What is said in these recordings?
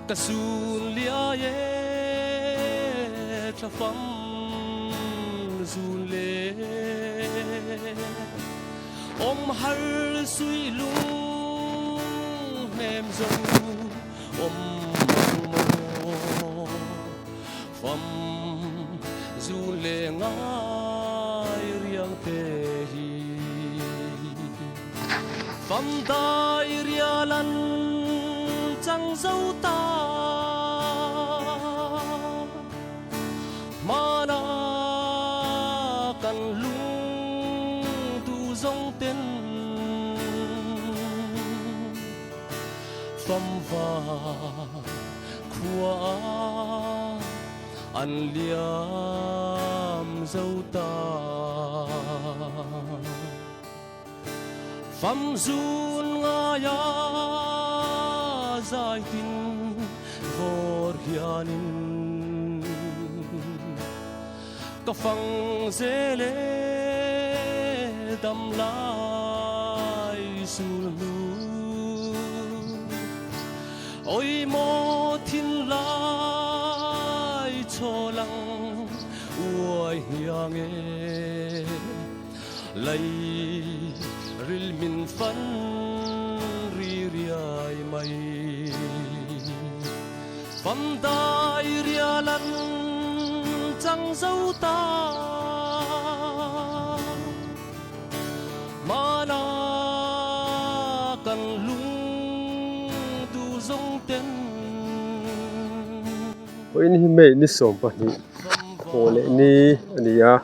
Ka sun liai e tha fam zun le Awm har sui lung hnem zo awm mang maw Fam zun le ngai riang te hi Fam dai rial an chang zo ta Hmana kan lung tu zawng ten Fam va khua an liam zo ta. Fam zun ngaia zai tin vawr hianin ka fang zel e dam lai sul hnu. Oi maw thin lai chaw lang uai hniang e. Lei ril min fan ri riai mai. Fam dai rial an chang zo ta. Hmana kan lung du zawng ten. Vawiin hi May ni 12 thawh leh ni a ni a.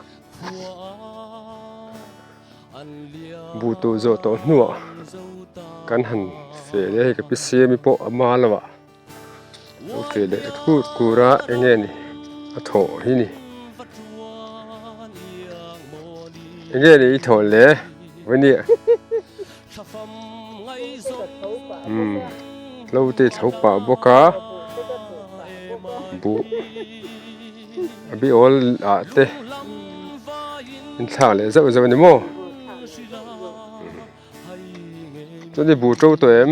Buh tuh zawh tawh hnuah kan han feh leh a hei ka pi siami pawh a hma lamah lo feh leh kur kur a eng nge ni a thawh hi ni eng nge ni i thawh le vawinia umm hlo te i tho pah bawk a buh. A bi awl ah te in thlak leh zauh zauh a ni maw chuan i buh to tawh em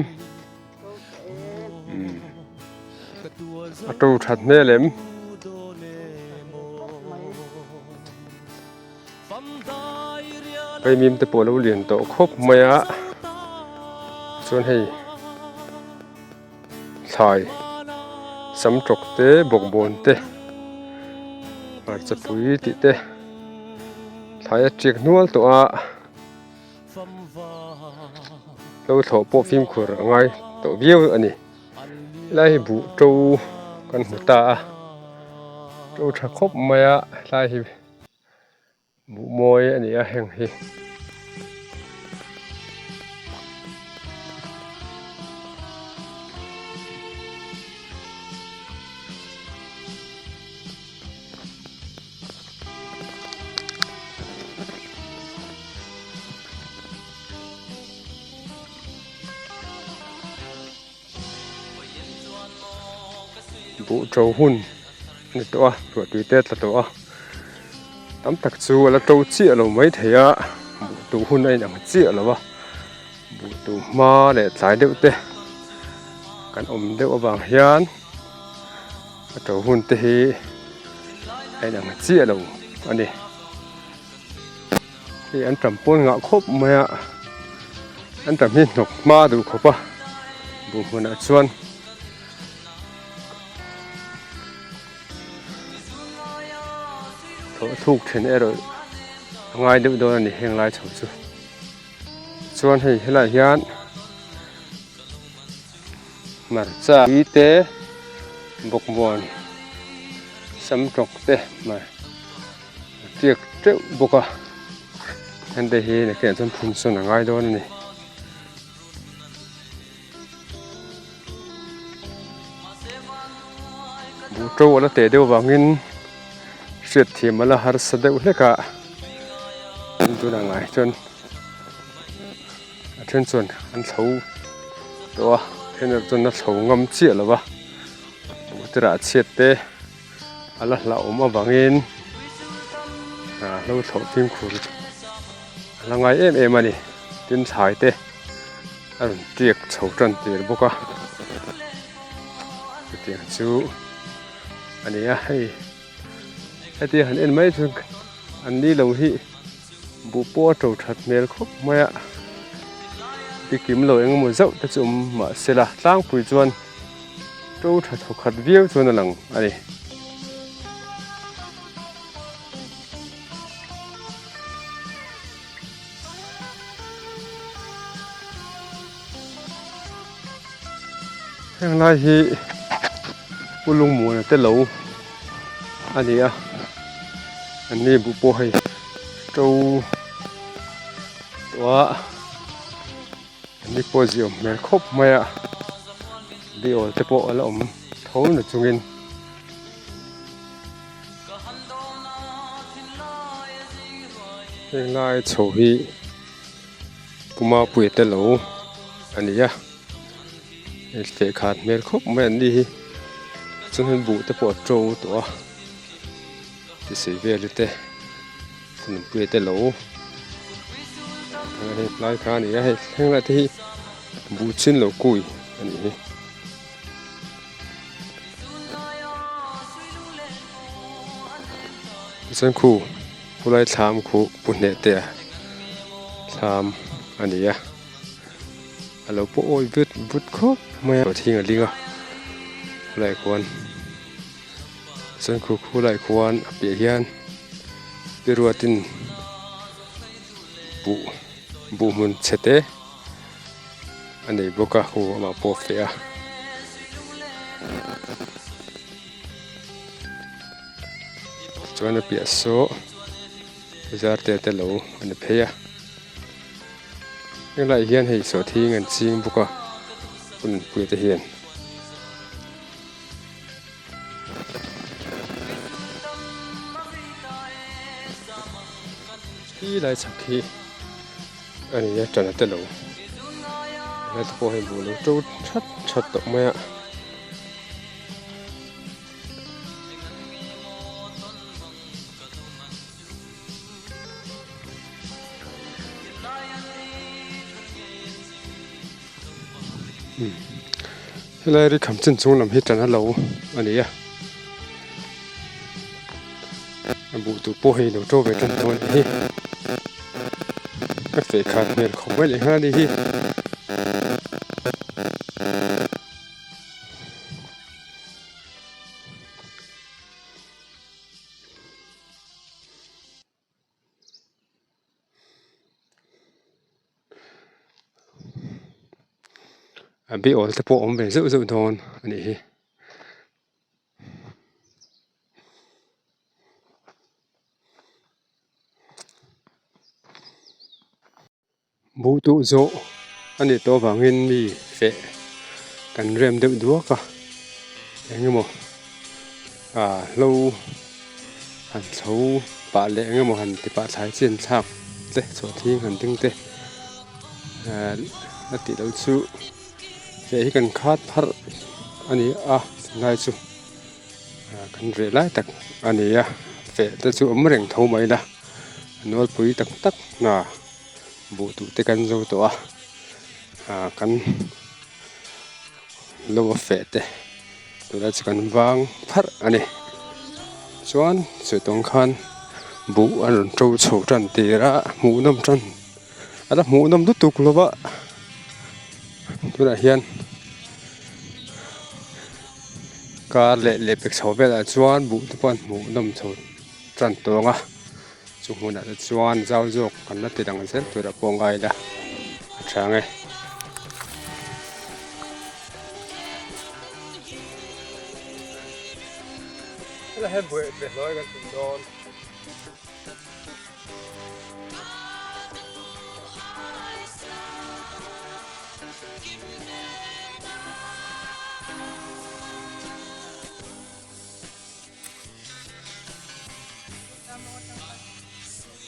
a to that hmel em vaimim te pawh a lo lian tawh khawp mai a chuan hei. Thlai sam tawk te bawkbawn te hmarchapui tih te thlai a tiak hnual tawh a lo thlawh pawh fimkhur a ngai tawh viau a ni helai hi buh to kan hmu ta a to tha khawp mai a helai hi. Buh mawi a ni a heng hi. Buh to hun a ni tawh a ruahtui te a tla tawh a tam tak chu a la to chiah lo mai thei a buh tuh hun a inang chiah lo a buh tuh hma leh tlai deuh te kan awm deuh avang hian a to hun te hi a inang chiah lo a ni hei an tam pawn ngah khawp mai a an tam hi hnawk hma duh khawp a buh hmunah chuan. Thawh thluk then erawh a ngai deuh dawn a ni heng lai chho chu chuan hei helaiah hian hmarcha tui te bawkbawn sam tawk te hmar tiak teuh bawk a heng te hi nakinah chuan phun sawn a ngai dawn a ni. Buh to a la teh deuh vangin hriat thiam a la harsa deuh hlek a an tunah ngai chuan a then chuan an thlo tawh a then erawh chuan a thlo ngam chiah lo va buh te rah chhiat te a la hlauhawm avangin ah hlo thlawh fimkhur a la ngai em em a ni tin thlai te. A rawn tiak chho tan tir bawk a. Chutiang chu a ni a hei hetia han en mai chuan an ni lo hi buh pawh a to that hmel khawp mai a tikim lo eng emaw zauh te chu awm mahse la tlangpui chuan to tha thaw khat viau chuan a lang a ni. Heng lai hi Pu Lungmuana te lo a ni a an ni buh pawh hei to tawh a an ni pawh ziah awm hmel khawp mai a di awl te pawh a la awm tho na chungin. Heng lai chho hi Puma puia te lo a ni a hei feh khat hmel khawp mai an ni hi chuan hei buh te pawh a to tawh a tisei vel te nunpuia te lo hei lai kha a ni a hei thleng lai te hi buh chin lo kui a nih hi. Chuan khu khulai thlam khu pu hneh te a thlam a ni a a lo pawh awi vut vut khawp mai a thing a ling a khulai khuan chuan khu khulai khuan a piah hian pi ruatin buh buh hmun chhe te. A nei bawk a hu amah pawh a feh a. Chuan a piah saw zar te te lo a ni phei a helaiah hian hei sawhthing an ching bawk a hunpui te hian. Khi lai chhak hi. A ni a ṭan a tel lo helai te pawh hei buh lo ṭo that that tawh mai a. Helai rikham chin chung lam hi ṭan a lo a ni a a buh tur pawh hei lo ṭo ve ṭan tawh a nih hi a feh khat hmel khawp mai leh nghal a nih hi. A bi awl te pawh a awm ve zeuh zeuh dawn a nih hi. Buh tuh zawh a nih tawh avangin mi feh kan rem deuh duak a eng emaw ah hlo han chho pah leh eng emaw han ti pah thlai chi an thlak te chhuah thing han ding te ah a tih loh chu feh hi kan khat pharh a ni a tunlai chu ah kan reh lai tak a ni a feh te chu awm reng tho mai la a nawlpui tak tak hna buh duh te kan zo tawh a ah kan lo a feh te tunah chu kan vang pharh a ni chuan chutawng khan buh a rawn to chho tan tir a hmuhnawm tan a la hmuhnawm lutuk lo va tunah hian kar leh lehpek chho velah chuan buh te pawh an hmuhnawm chho tan tawng a. Chu hmunah te chuan zau zawk kan la ti dang zel tur a pawh ngai ila a tha ang e. Helai hian buai be hlawi kan tum dawn.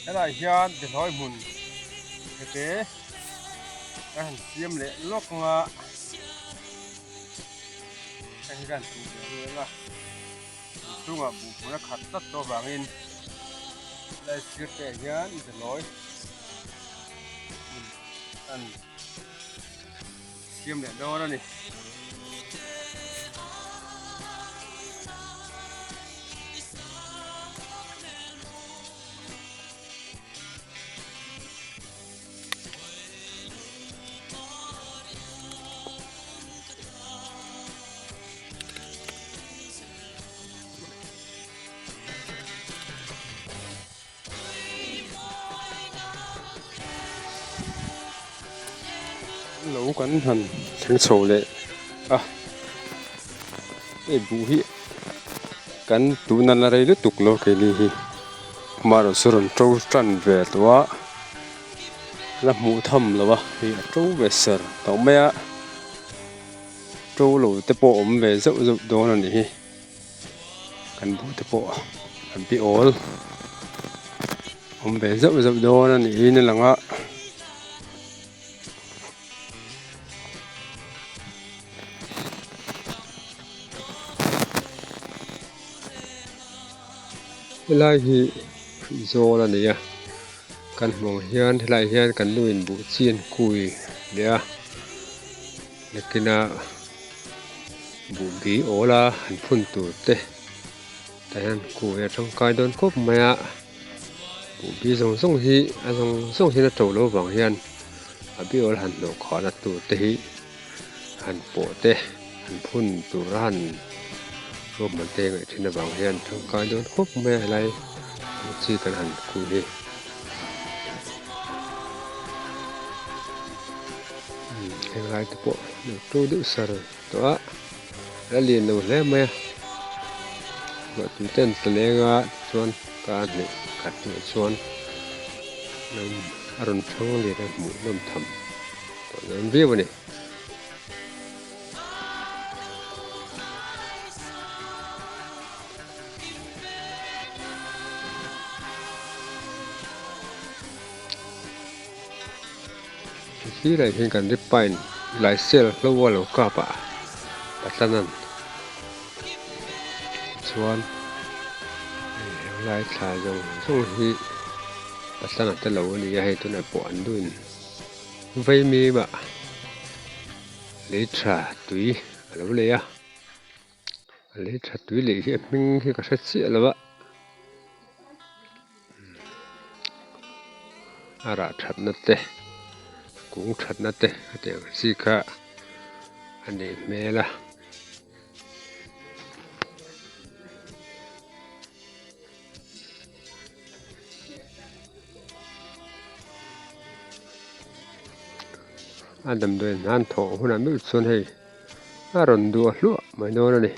Helai hian Behlawi hmun hete kan han siam leh lawk ang a, heng hi kan tuh leh reng a, inchhungah buhhmun a khat tlat tawh avangin helai sir te ah hian Behlawi hmun kan siam leh dawn a ni. Lo kan han thleng chho leh a, hei buh hi kan tuna la rei lutuk lo keini hi amaherawhchu rawn to tan ve tawh a, la hmuh tham lo a hei a to ve ser tawh mai a, to lo te pawh a awm ve zeuh zeuh dawn a nih hi. Kan buh te pawh a bi awl awm ve zeuh zeuh dawn a niin a lang a. Helai hi zawl a ni a kan hmuh ang hian helai hian kan nu in buh chi an kui leh a nakinah. Buhbi awl a han phun tur te tah hian kui a tangkai dawn khawp mai a buhbi zawng zawng hi a zawng zawng hian a to loh vang hian a bi awl han hnawh khahna tur te hi han pawh te han phun tur a han ruahman te ngaih thin avang hian tangkai dawn khawp mai a helai chi kan han kui hi. Helai te pawh lo to deuh sar tawh a a lian lo hle mai a ruahtui te an tla leng a chuan kar hnih khat hnuah chuan a rawn thang lian a hmuh nawm tham tawh dawn viau a ni. Sirah hian kan ri pain lai sel hlo a lo kap a Patlanan chuan helai thla zawng zawng hi Patlana te lo a ni a hei tunah pawh an duhin vaimim ah lei tha tui a lo lei a lei tha tui lei hi a hming hi ka hre chiah lo a. A rah thatna te kung thatna te a tih ang chi kha a nih hmel a. A damdawi hnan thawh hunah meuh chuan hei a rawn duah hluah mai dawn a ni.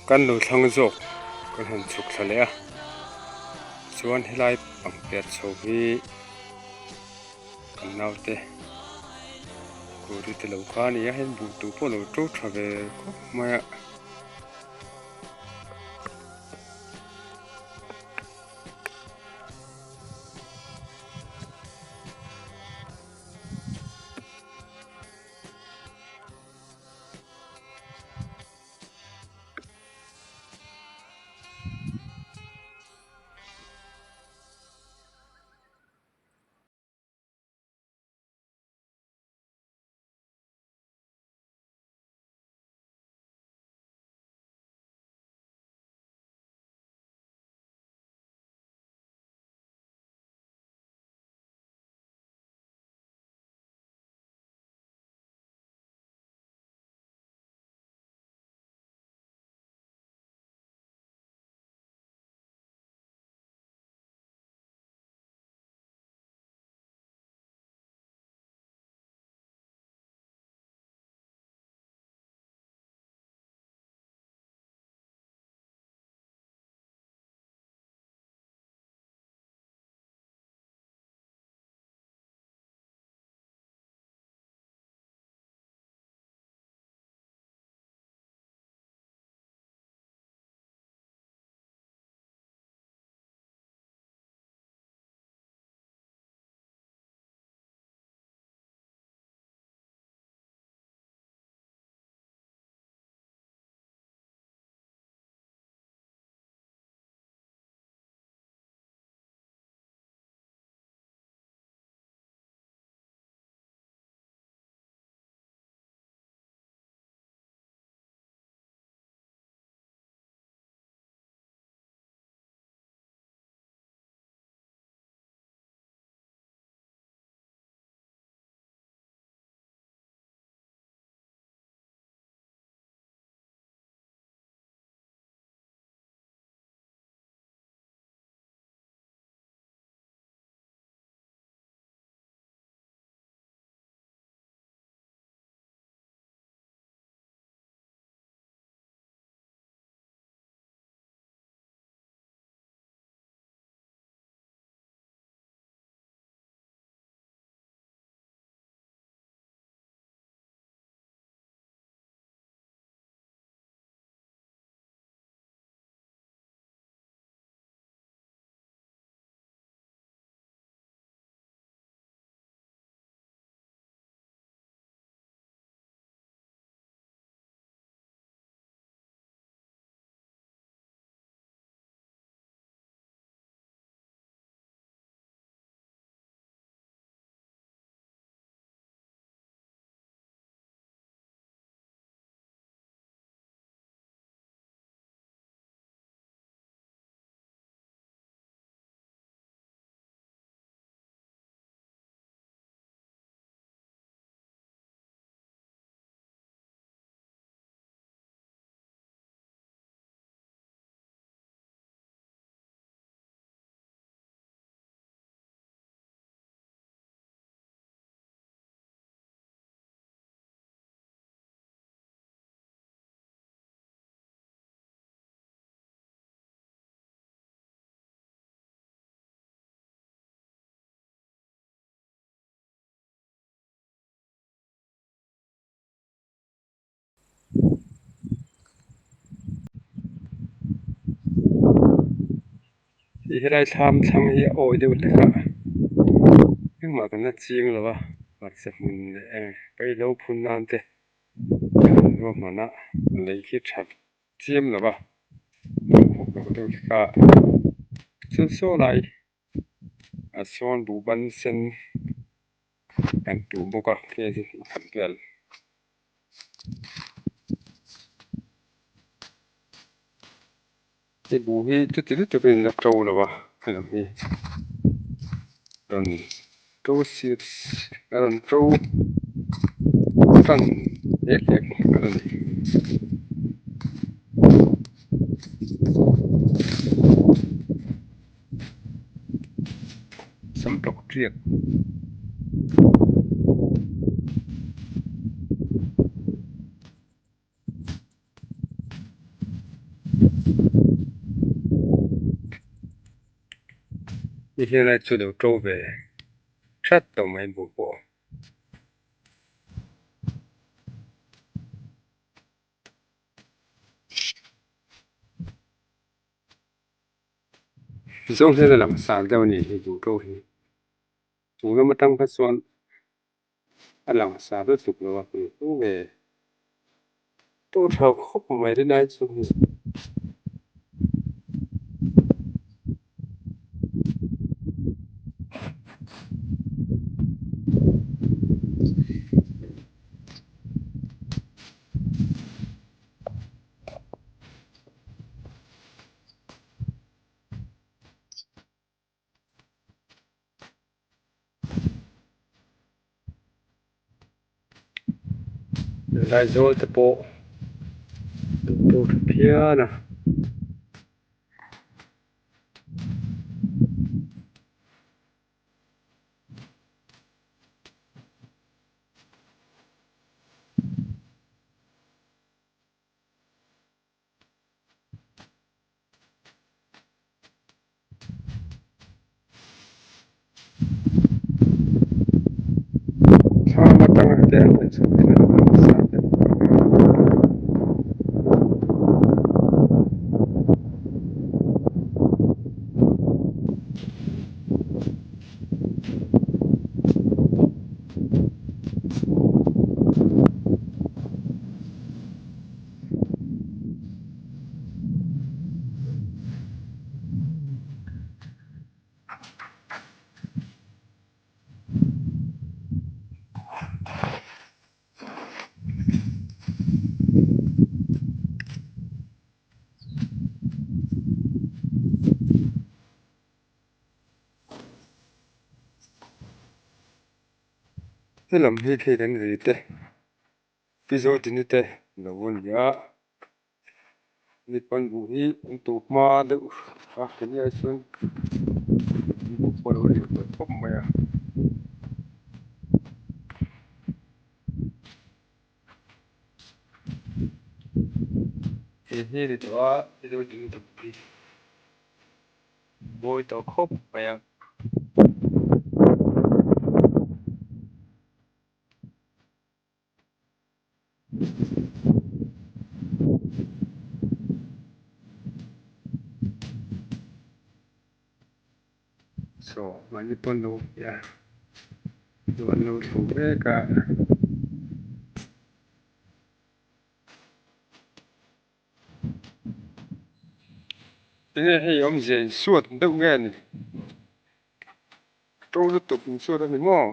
Kan lo thlang zawk kan han chhuk thla leh a, chuan helai pangper chho hi kan naute kuri te lo kha a ni a, heng buh tur pawh a lo to tha ve khawp mai a. Hei helai thlam thlang hi a awi deuh hlek a engmah kan la ching lo a hmarcha hmun leh eng paihlo phun nan te an ruahman a lei khi tha chiam lo a hmuh loh deuh hlek a chuan saw lai a sawn buhban sen kan tuh bawk a kg khat vel. Hei buh hi chuti lutuk in a to lo a helam hi rawn to sir a rawn to tan hlek hlek a ni. Samtawk tiak. Ni hian lai chu lo to ve that tawh mai buh pawh. Zawng hian a langsar deuh a ni hi buh to hi. Chung lam atang kha chuan a langsar lutuk lo a hmu fu nge. To tha khawp mai rinai chu hi. Laizawl te pawh an to tha phian a. Thlam atanga te an rawn chhuk thin a an sa te Helam hi thei kan ri te. Pi Zodini te lo a ni a, mi pawn buh hi an tuh hma deuh a keni ai chuan buh pawh a lo lian tawh khawp mai a. He hi a ni tawh a Pi Zodini te buh hi mawi tawh khawp mai a. Saw mahni pawn lo a an lo tho vek a. Enge hei awmzia insuat deuh nge ni to lutuk insuat a ni maw.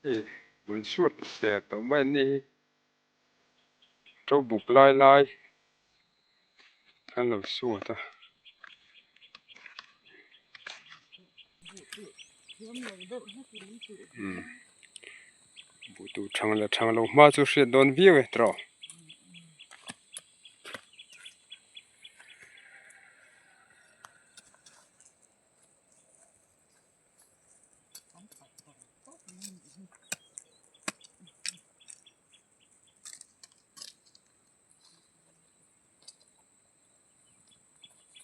Hei bul suat der tawh mai an ni hi to buk lai lai an lo suat a. Buh tur thang leh thang lo hma chu hriat dawn viau e tawh.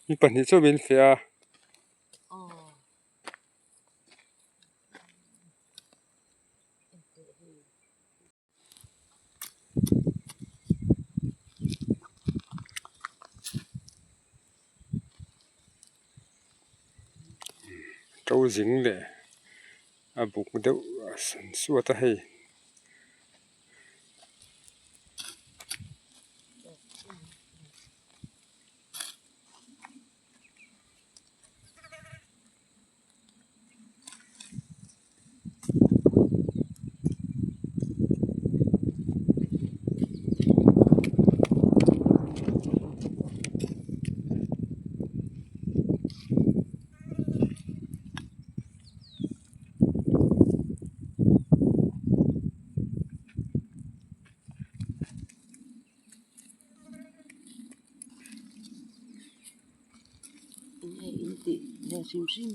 Mi pahnih chu min fiah a. To zing leh a buk deuh a suat a hei. Enge in tih ve hrim hrim.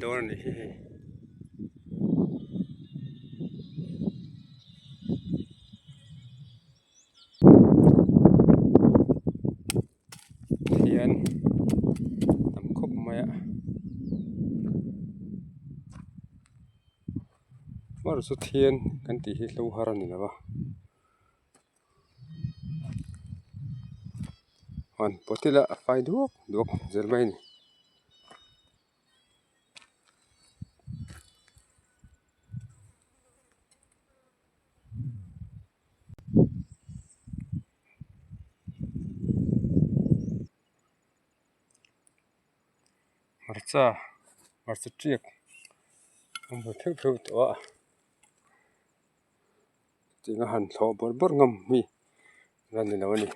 dawn a nih hi hei. Hian tam khawp mai a hmar chu thian kan tih hi hlo har a ni lo va han pawt ila a fai duak duak zel mai a ni. Hmarcha hmarcha tiak a hmu theuh theuh tawh a chutiang a han thlawh bawrh bawrh ngam hi la ni lo a ni.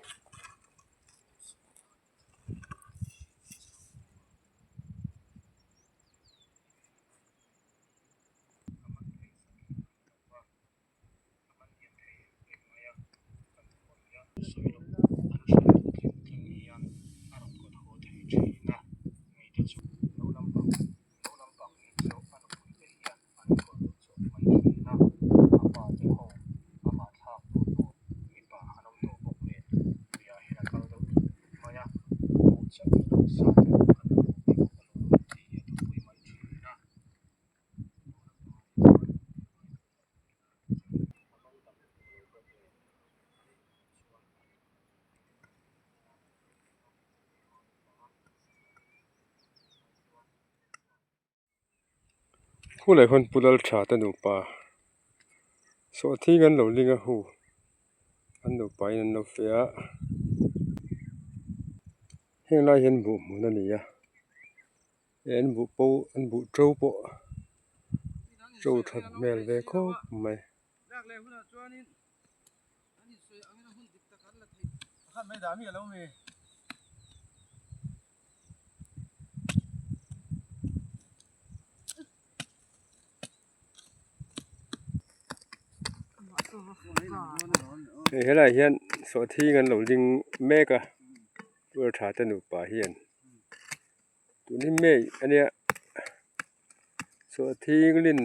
Hu leh hun pu lal tha te nupa sawhthing an lo ling a hu an nupa in an lo feh a heng lai hian buh hmun a ni a. An buh pawh an buh to pawh to that hmel ve khawp mai. Hei helaiah hian sawhthing an lo ding mek a tual tha te nupa hian. Tun hi May a nia sawhthing lin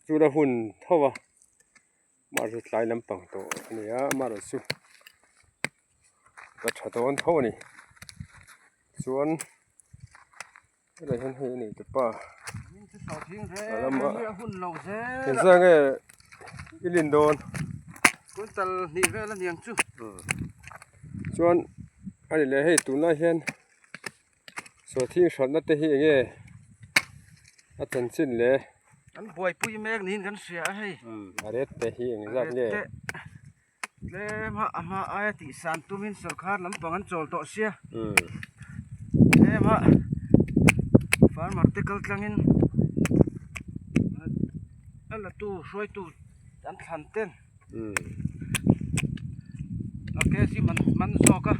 chu la hun tho a mahse tlai lampang tawh a ni a amaherawhchu a tha dawn tho a ni chuan helai hian hei a nei ta pa a lama engzah nge i lin dawn chuan a ni leh hei tunlai hian sawhthing hralhna te hi eng nge a chanchin le an buaipui mek niin kan hria a hei a ret te hi eng zat nge tlem a a hma aia tih san tumin sawrkar lampang an chawl tawh sia tlem a farmer te kal tlangin a la tu hruaitu an thlan ten. A case hi man man zawk a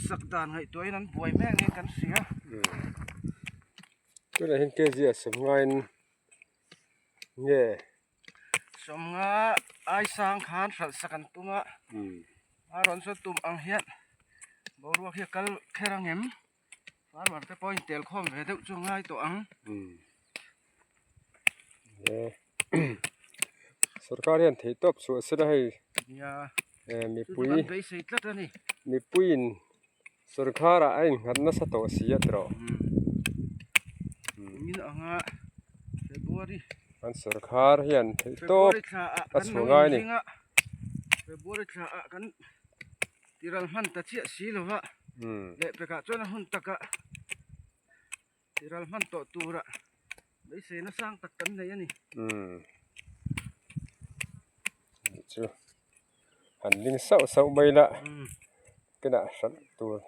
sak dan ngaihtuahin an buai mek niin kan hria. Tunah hian kg a sawmngaiin nge. Sawmnga ai sang khan hralh sak an tum a a rawn sawn tum ang hian boruak hi a kal kher ang em farmer te pawhin tel khawm ve deuh chu a ngai tawh ang. Sorkar hian theih tawp chhuah se la hei mipui mipuiin sorkarah a innghat nasa tawh si a tawh an sorkar hian theih tawp a chhuah ngai a ni. Tiral hman tawh turah beiseina sang tak kan nei a ni. Umm chu han ling sauh sauh mai la kinah hralh tur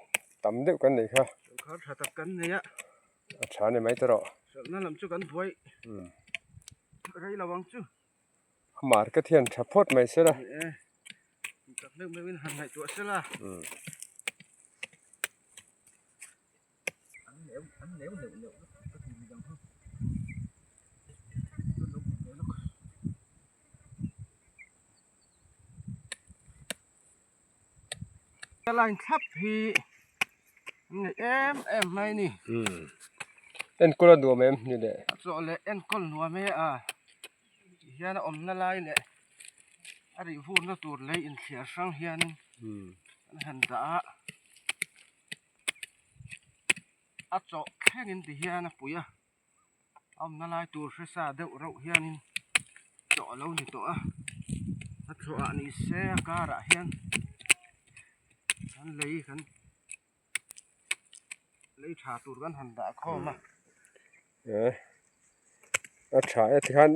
tam deuh kan neih kha. Sorkar tha tak kan nei a. A tha ni mai ta rawh. Hralhna lam chu kan buai rei lo ang chu. A market hian tha phawt mai se la. Ni e, tak meuh meuhin han ngaihtuah se la. Line thlap hi an nei em em mai a ni. Enkawl a nuam em ni le? A chawh leh enkawl nuam e a ti hian a awmna lai leh a rih vurna tur lei inthliar hrang hianin an han dah a, a chawh thlengin ti hian a pui a, a awmna lai tur hre sa deuh reuh hianin chawh a lo ni tawh a, a chawh ah ni se a karah hian kan lei kan. Lei tha tur kan han dah khawm a. A tha e tikhan.